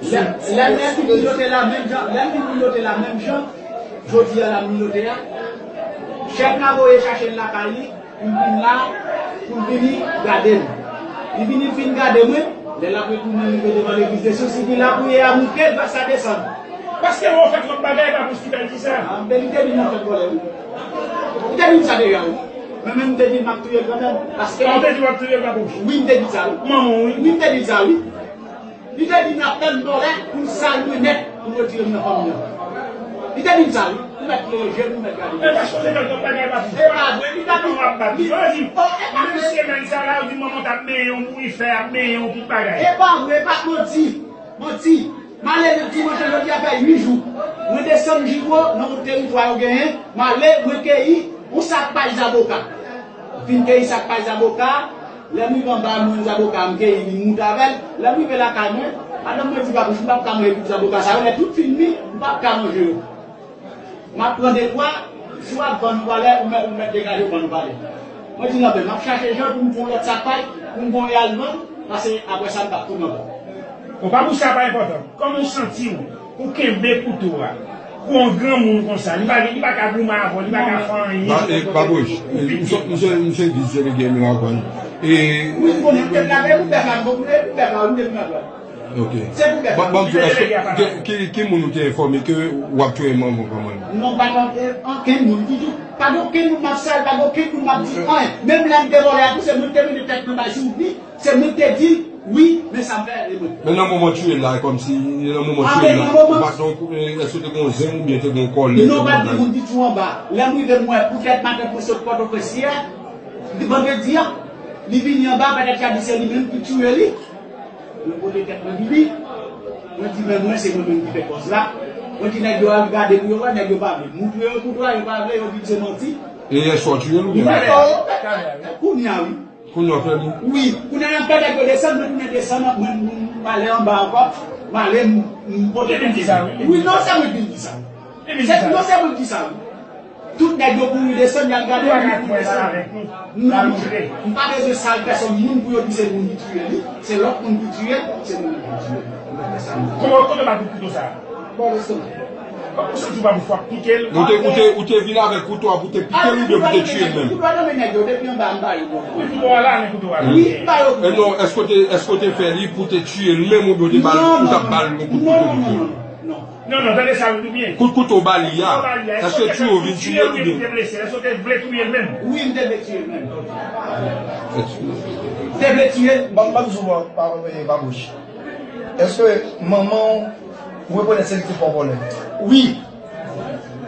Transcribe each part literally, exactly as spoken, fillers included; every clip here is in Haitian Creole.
Lè, lè, lè m fin milote la menm jan, lè m fin milote la menm jan, jodi a la m milote a, chèf la voye chache l lakay li, pou l vin la, pou l vini gade m. Li vini fin gade mwen, lè l ap retounen rive devan legliz de Sous, li di lapriyè a mouke, gras la desann. Paske w fè twòp bagay, pa pou si pèdi sa. Ah, men li te vin nan fèt vòlè, wi. Li te vin sa deja, wi. Mwen menm, m te di m ap touye l kanmenm. Paske. Ah, ou te di w ap touye l, pa pou. Wi, m te di sa, wi. Manman, wi. Wi, m te di sa, wi. Li te di m ap tann vòlè pou l sal mwen nèt, pou l retire m nan fanmi an. Li te di m sa, wi. Ou mèt leve je w, ou mèt gade. E pa chonje kèlke bagay, pa pou. E pa vre, li pa di. Ou ap bat. Li, li, oh, e pa vre. Menm semèn sa la, ou di manman t ap benyen w, pou li fè ap benyen w, tout bagay. E pa vre, e pa manti. Manti. M ale dimanch lan, jodi a fè uit jou. Mwen desann Jiwo, nan yon teritwa yo genyen. M ale, mwen keyi yon sak pay zaboka. M fin keyi sak pay zaboka. Lè m rive anba, mwen zaboka, m keyi li, m moute avè l. Lè m rive lakay mwen, madanm mwen di, "Babouch, m p ap ka manje tout zaboka sa yo, lè tout fin mi, m p ap ka manje yo." M ap pran de twa, si w ap vann ou prale, ou mèt, ou mèt degaje w vann ou prale. Mwen di, "Lanmèd, m ap chache jan pou m fè yon lòt sak pay, pou m gon y al vann, paske apre sa, m p ap tounen ankò." Bon, pa pou sa pa enpòtan. Kòman w santi w pou kenbe kouto a? Pou yon granmoun konsa, li pa, li pa ka goumen avè w, li pa ka fè anyen. Ba, e, Babouch, e, m se, m se, m se vis delege Mirakòl. E, wi, m konnen, m te plake pou bèf la, m konnen pou bèf la, m te plake. Ok. Se pou bèf la. Ban m di, èske, ki, ki, ki moun ou te enfòme ke w ap touye manman w kanmenm? Non, pa t ankenn moun ditou. Pa gen okenn moun m ap sal, pa gen okenn moun m ap di anyen. Menm lè m te vòlè a tou, se mwen ki te mete tèt mwen bay sou li, se mwen ki te di l, wi, men sa m fè, e mwen. Men nan moman w touye l la, e kòmsi, nan moman w touye l la, ou pa t nan, èske te gen yon zen oubyen te gen yon kòlè? Non, pa t gen moun ditou anba. Lè m rive, m wè poutèt maten pou sot Pòtoprens yè, vandredi a, li vini anba, petèt y a di se li menm ki touye li. Mwen pote tèt mwen bibi. Mwen di, "Men mwen, se mwen menm ki fè kòz la." Mwen di, "Nèg yo al gade pou yo wè, nèg yo pa vle." M montre yo kouto a, yo pa vle, yo di m se manti. E yèswa w touye l oubyen? Mwen, oh, kounye a, wi. Kounye a w fè li? Wi, kounye a, lè m fè nèg yo desann, mwen tounen desann, mwen, m, m ale anba ankò, m ale, m, m pote. Li vin di sa, wi. Wi, non, se mwen ki vin di sa. Li vin di sa. Se, non, se mwen ki di sa, wi. Tout nèg yo kouri desann, y al gade moun ki desann. Non, non, m pa bezwen sal pèsonn moun pou yo di se moun ki touye li. Se lòt moun ki touye l, se moun ki touye l. M pa fè sa. Kòman, kòman w bat kouto sa? Bò lestomak. Kòman w santi w pa pou fwa pike l? Ou te, ou te, ou te vin avèk kouto a pou te pike l oubyen pou te tiye l menm? Kouto a nan men nèg yo, depi anba m ba yo. Wi, kouto a la, men kouto a la. Wi, m ba yo. E non, èske w te, èske w te fè li pou te tiye l menm oubyen w te ba l, ou t ap ba l yon kout kouto pou tiye l? Non, non, non, non. Non, non, tande sa, ou di byen. Kout kouto w ba li a, èske tiye w vin tiye l oubyen? Èske w te vle touye l menm? Wi, m te vle tiye l menm. Te vle tiye l. Ban m, ban m sou bò, pa, pa, pa bouch. Èske manman w, ou rekonèt se li ki te fè w vòlè? Wi.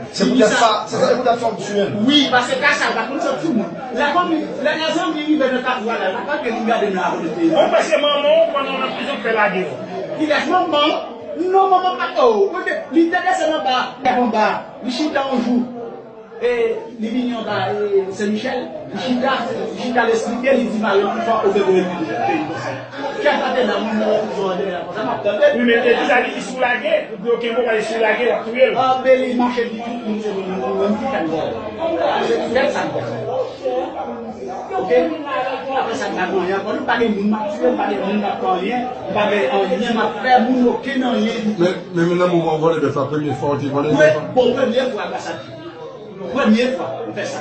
Se poutèt sa, se poutèt sa w tiye l? Wi, paske kay sa, l pa t konn sòt sou moun. Lè fanmi, lè zanmi rive nan kafou a la, l pa t antre vin gade m la akote te ye. Bon, paske manman w, pandan w nan prizon, fè lage w. Kilès manman w? Non, manman pa, oh, mwen te, li te desann anba, anba, li chita yon jou. E, li vini anba, e, Sen Michèl, li chita, li chita, l esplike, li di Mario, poukisa w te voye peyi konsa? Kè sa te nan moun nan prizon an deja konsa, m ap tande. Wi, men, e, li di sa, li di si w lage, ou di, ok, bon, si w lage, l ap touye l. Ah, men li mache di tout moun se moun, moun, moun ki fè l vòlè. Se poutèt sa m fè sa. Ok? Apre sa, m pa gen anyen ankò. Nou pa gen moun m ap tiye, m pa gen moun m ap fè anyen, m pa gen anyen m ap fè moun, okenn anyen ditou. Men, men, men nan moman w vòlè bèf la, premye fwa w te vòlè bèf la? Bon, premye fwa, gras a Dye. Premye fwa, m fè sa.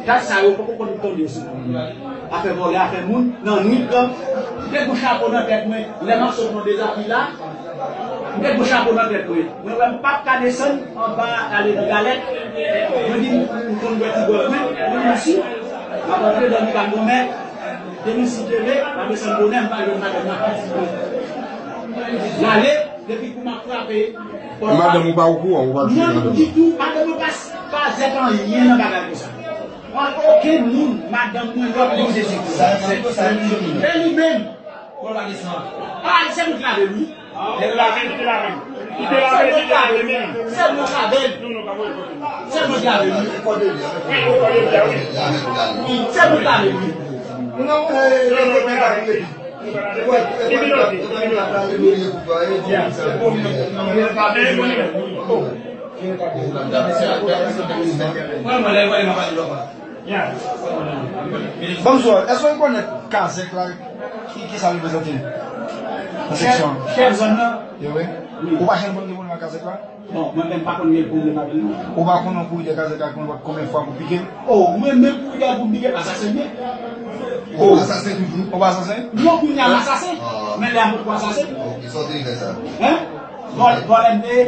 Dat sa yo poko konn tonbe sou mwen. Afè vòlè, afè moun, nan nwit lan, m te gon chapo nan tèt mwen, lè m ap sot nan Dezapil la, m te gon chapo nan tèt mwen. Mwen wè m p ap ka desann anba ale nan galèt. Mwen di m konn bwè ti bwè mwen, mwen di m si m ap antre dòmi pa granmè, demen si m leve, m ap desann bonè, m pa jwenn madanm nan pitit mwen. M ale, depi kou m ap frape pòt la. Madanm ou pa okouran, ou pa touye madanm ou? Non, ditou, madanm mwen pa, pa zèt anyen nan bagay konsa. An okenn moun, madanm mwen, lòt moun, se li. E li menm. Bon, pa desann. Ah, se mwen ki lave l, wi. Li te lave, li te lave. Li te lave, li te lave, men. Se mwen ki lave l. Non, non, pa vre. Se mwen ki lave l, wi. Wi, wi, wi, wi. Wi, se mwen ki lave l, wi. Non, non, non, non, non. Li te lave, li te lave. Yeah. Mwen, mwen, lè, mwen, mwen, mwen, mwen. Bonswa, èske w rekonèt kazèk la? Ki, ki sa l reprezante? Nan seksyon. Chèf zòn nan. Yo, wi. Wi. Ou pa janm konn gen pwoblèm ak kazèk la? Bon, mwen menm pa konn gen pwoblèm avè l, non. Ou pa konnen kouri dèyè kazèk la konbyen fwa pou pike l? O, mwen menm kouri dèyè l pou m pike l, asasen m ye. O, asasen toujou? Ou pa asasen? Non, kounye a m asasen. Ah. Men lè a m poko asasen. Ok, sa w te vle fè sa? Hein? Vòlè, vòlè m te ye.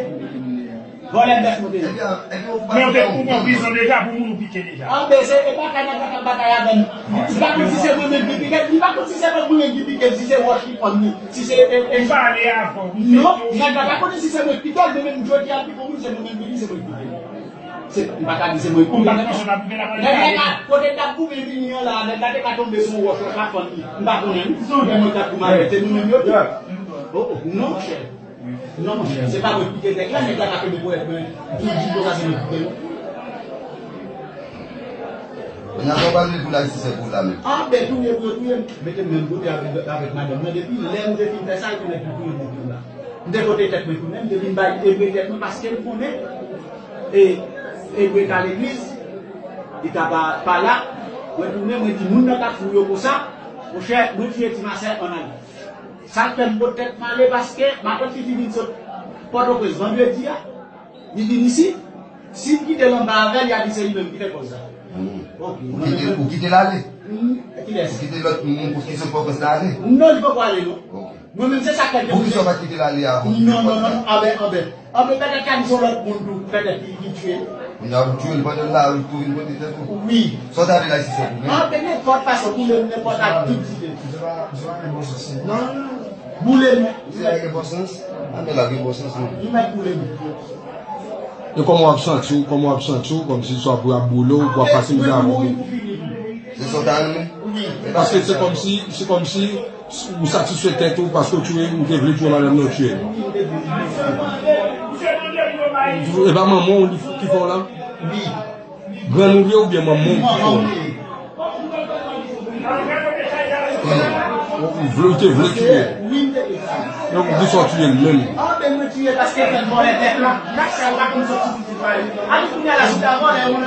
Vòlè bèf nou te ye. Men ou te, ou pran prizon deja pou moun ou pike deja. Anben, se, e pa ka nèg la k ap batay avè m. Li pa konn si se mwen menm ki pike l, li pa konn si se mwen menm ki pike l, si se wòch ki fann li, si se, e, e, Ou pale avan, ou te Non, nèg la pa konnen si se mwen ki pike l, men menm jodi a, li konn se mwen menm ki di se mwen ki pike l. Se, m pa ka di se mwen ki pike l. Nèg la, kote l t ap goumen vini an la, nèg la te ka tonbe sou yon wòch, wòch la fann li. M pa konnen, wi. Se yon mwen k ap goumen avè l, se nou menm yo di. O, o, non, monchè. Non, monchè, se pa mwen ki pike nèg la, nèg la ka kenbe ponyèt mwen. Pou di konsa se mwen ki pike l. Kounye a, sa w pral vle pou lajistis fè pou w la menm? Anben, touye pou yo touye m. Mete m menm kote avèk, avèk madanm nan. Depi lè nou te fin fè sa, epi nèg yo touye m depi la. M te pote tèt mwen tounen, m te vin bay Ebre tèt mwen, paske m konnen, e, Ebre ka legliz, li ka pa, pa la. Mwen tounen, mwen di moun nan k ap fou yo konsa, monchè, mwen tiye ti masè ann ale. Sa k fè m pot tèt m ale, paske matant Fifi vin sot Pòtoprens vandredi a, li vin isit. Si m kite l anba avè l, y a di se li menm ki fè kòz la. Hmm. Ok, Ou mwen kite, menm, ou kite l ale? Hmm, kilès? Ou kite lòt moun pou ki sot Pòtoprens la ale? Non, li poko ale, non. Ok. Mwen menm, se sa k fè m te Poukisa w pa t kite l ale avan? Non, non, non, non, anben, anben. Anben, petèt ka di se yon lòt moun tou, petèt ki, ki tiye l. Kounye a, ou tiye l pandan l la, ou tou vin pote tèt ou? Wi. Sa w ta vle la, si se pou mwen? Anben, nenpòt fason, boule m, nenpòt ak tout zide. Non, non, non. Boule m. Se la gen bon sans? Anben la gen bon sans, non. Li mèt boule m. E kòman w ap santi w, kòman w ap santi w, kòmsi swa pou y ap boule w, pou w ap pase mizè avè w? Se sa w ta renmen? Wi. Paske se kòmsi, se kòmsi ou satisfè tèt ou paske w tiye, ou te vle tiye madanm nan, w tiye l. E pa manman w li ki fè w la? Wi. Grann ou li ye oubyen manman w ki fè w la? Ou vle, ou te vle tiye l. Wi, m te vle tiye l. Donk, poukisa w tiye l menm? Anben mwen tiye l paske fè l vòlè tèt la. Gad sa, l pa konn soti pitit pa li. Ann kounye a la, si w ta vòlè, ou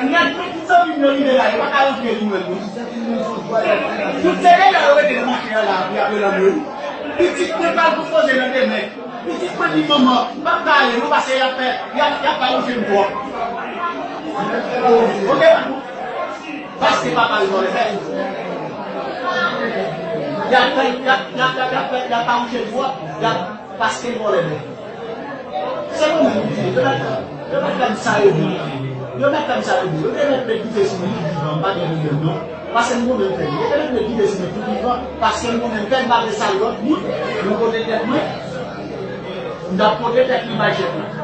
nèt, tout zanmi m yo rive la, yo pa ka rantre li menm, non. Tout se deyò yo rete nan mache a la, pou y ap rele anmwe wi. Pitit mwen pral konpoze nan demen. Pitit mwen di manman, m p ap ka ale non, paske y ap fè, y ap, y ap pa wouche m twòp. Ok, patwon? Paske papa l vòlè bèf. Y ap fè, y ap, y ap, y ap, y ap fè, y ap pa wouche m twòp, y ap, paske l vòlè bèf. Se mwen menm ki di, yo mèt, yo mèt fè m sa yo vle. Yo mèt fè m sa yo vle. Yo te mèt met dife sou mwen tou vivan, m pa gen pwoblèm non. Paske m konnen m fè l. Yo te mèt met dife sou mwen tou vivan, paske m konnen m fè l, m pa vle sal lòt moun. Mwen pote tèt mwen. M t ap pote tèt li bay chèf la.